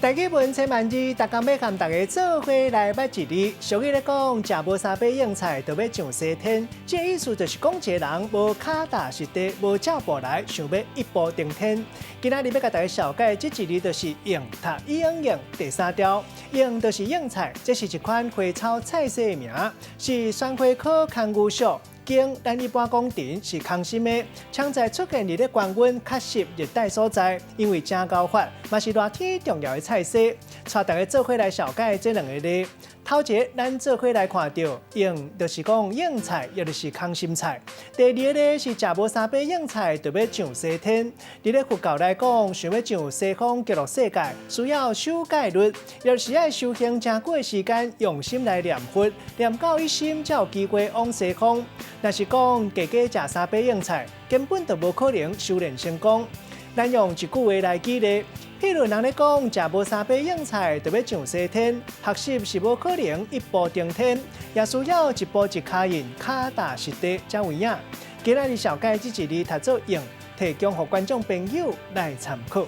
台語文千萬字，逐工欲共大家做伙來捌一字。俗語咧講，食無三把應菜，就欲上西天。這个意思就是講一个人無跤踏實地，無照步來，想欲一步登天。今仔日欲共大家紹介這一字，就是應，讀應應第三調。應就是應菜，這是一款花草菜系的名，是酸花科空牛屬。莖咱一般講藤是空心的，常在出現佇咧高溫較濕熱帶所在，因為誠𠢕發，嘛是熱天重要的菜色。帶大家做伙來紹介這兩个字。頭一个，咱做伙來看著應，就是講應菜，也就是空心菜。第二个咧是食無三把應菜，就欲上西天。佇咧佛教來講，想欲上西方極樂世界，需要守戒律，也就是愛修行誠久的時間，用心來念佛，念到一心，才有機會往西方。若是講加加食三把應菜，根本就無可能修煉成功。咱用一句話來舉例，譬如人咧講，食無三把應菜，就欲上西天，學習是無可能一步登天，也需要一步一跤印，跤踏實地才有影。今仔日紹介這一字讀做應，提供予觀眾朋友來參考。